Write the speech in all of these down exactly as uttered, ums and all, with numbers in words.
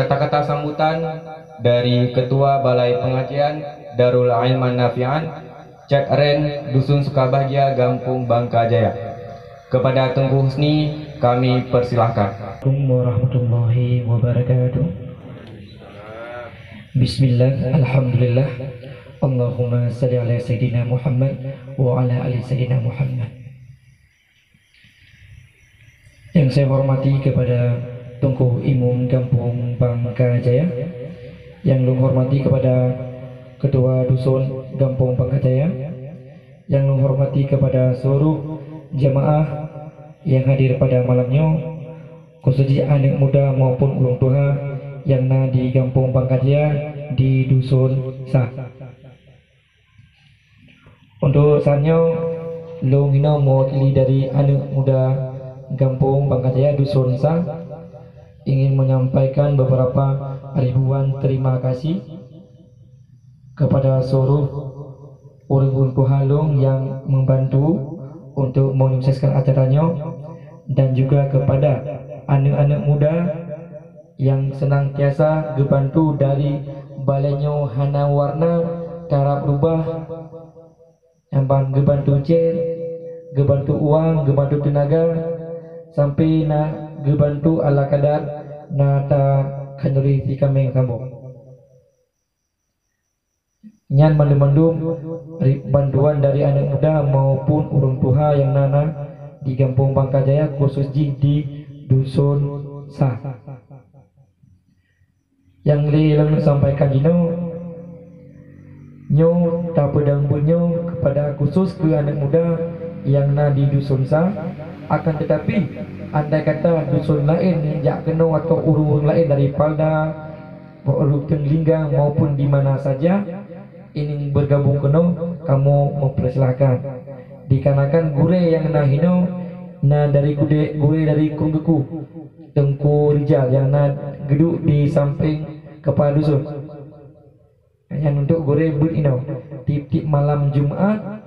Kata-kata sambutan dari Ketua Balai Pengajian Darul Ilman Nafi'an, Cat Ren, Dusun Sukabahgia, Gampong Bangka Jaya. Kepada Teungku Husni, kami persilahkan. Assalamualaikum warahmatullahi wabarakatuh. Bismillah, alhamdulillah. Allahumma salli ala Sayyidina Muhammad wa ala ali Sayyidina Muhammad. Yang saya hormati kepada Teungku Imum Gampong Bangka Jaya, yang lôn hormati kepada Ketua Dusun Gampong Bangka Jaya, yang lôn hormati kepada seluruh jamaah yang hadir pada malam nyoe, khusus jih aneuk muda maupun ureuëng tuha nyang na di Gampong Bangka Jaya di Dusun Sa. Untuk saat nyoe, lôn hinoe mewakili dari aneuk muda Gampong Bangka Jaya Dusun Sa ingin menyampaikan beberapa ribuan terima kasih kepada seluruh ureuëng-ureuëng tuha lôn nyang membantu untuk menyukseskan acara nyoe, dan juga kepada aneuk-aneuk muda nyang senantiasa geubantu dari balée nyoe hana warna karab rubah, nyang ban geubantu cét, geubantu uang, geubantu teunaga, sampai na geubantu ala kadar na ta khanuri si kaméng saboh. Nyan mandum-mandum ri-, bantuan dari aneuk muda maupun ureuëng tuha nyang na, na di Gampong Bangka Jaya, khusus jih di Dusun Sa. Nyang lé lôn sampaikan jinoe, nyoe tapeudong buet nyoe kepada khusus keu aneuk muda nyang na di Dusun Sa. Akan tetapi, andai kata dusun laén jak keunoe atau ureuëng-ureuëng laén dari Palda, Ruteng Linggang maupun di mana saja ingin bergabung keunoe, kamoe mempersilahkan. Dikarenakan gurée nyang na hinoe na dari gudée, gurée dari Krueng Geuku, Teungku Rijal nyang na geuduek di sampéng kepala dusun. Nyan untuk gurée beuet inoe, tiep-tiep malam Jumat,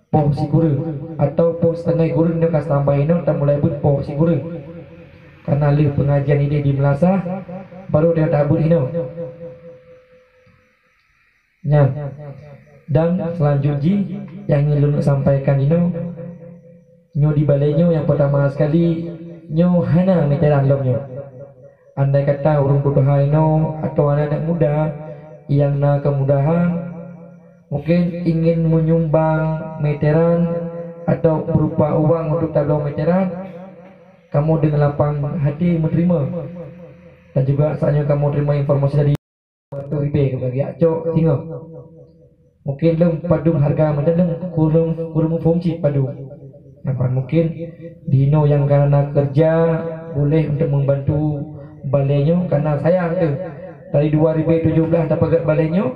poh sikureueng atau poh siteungoh kureueng nyoe ka standby inoe, tamulai beuet poh sikureueng. Karena lheueh pengajian idéh di meulasah, baru dia tabeuet inoe. Nyan. Dan selanjut jih nyang ingin lôn sampaikan inoe, nyoe di balée nyoe nyang pertama sekali, nyoe hana meteran lom nyoe. Andai kata ureuëng tuha inoe atau aneuk-aneuk muda nyang na kemudahan, mungkin ingin menyumbang meteran atau berupa uang untuk tabloe meteran, kamoe dengan lapang hati menerima. Dan juga saat nyoe kamoe terima informasi dari Batu Ribée keu bagi acok singoh. Mungkin lôn padum harga macam lôn kureueng, kureueng muphom cit padum. Napa mungkin di inoe nyang ka na kerja boleh untuk membantu balée nyoe, karena sayang tu dari dua ribu tujuh belas tapeugét balée nyoe,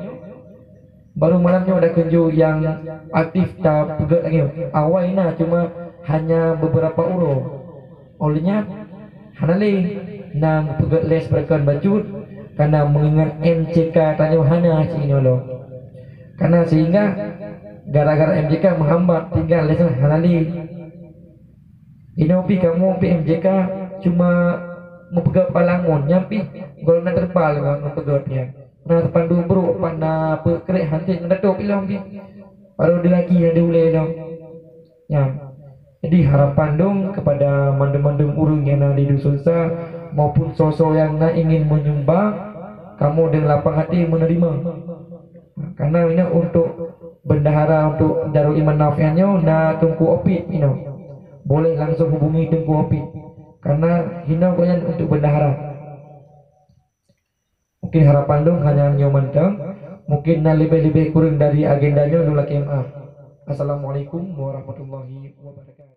baru malam nyoe ada kunjung nyang aktif tapeugét lagi. Awai na cuma hanya beberapa uroe. Oleh nyan, hana lé na geupeugét lé seupeureukan bacut, karena mengingat M C K tanyoe hana cit inoe lom. Karena sehingga gara-gara M C K meuhambat tinggai lé hana lé. Inoe pih kamoe pih M C K cuma meupeugét palang mon, nyan pih gohlom na teupal ngon meupeugét nyan. Na teupandum brok, pat na peukrek hanté ngon dato pih lom pih. Baru dilaki nyang diulée lom. Nyan. Jadi harapan lôn kepada mandum-mandum ureuëng nyang na di Dusun Sa maupun soe-soe nyang na ingin menyumbang, kamoe dengan lapang hati menerima. Karena ini untuk bendahara untuk Darul Iman Nafi'ah nyoe na Teungku Opik inoe. Boleh langsung hubungi Teungku Opik. Karena hinoe gobnyan untuk bendahara. Mungkin harapan lôn hanya nyoe mantong. Mungkin na leubeh-leubeh kureueng dari agenda nyoe lôn lakée meu'ah. Assalamualaikum warahmatullahi wabarakatuh.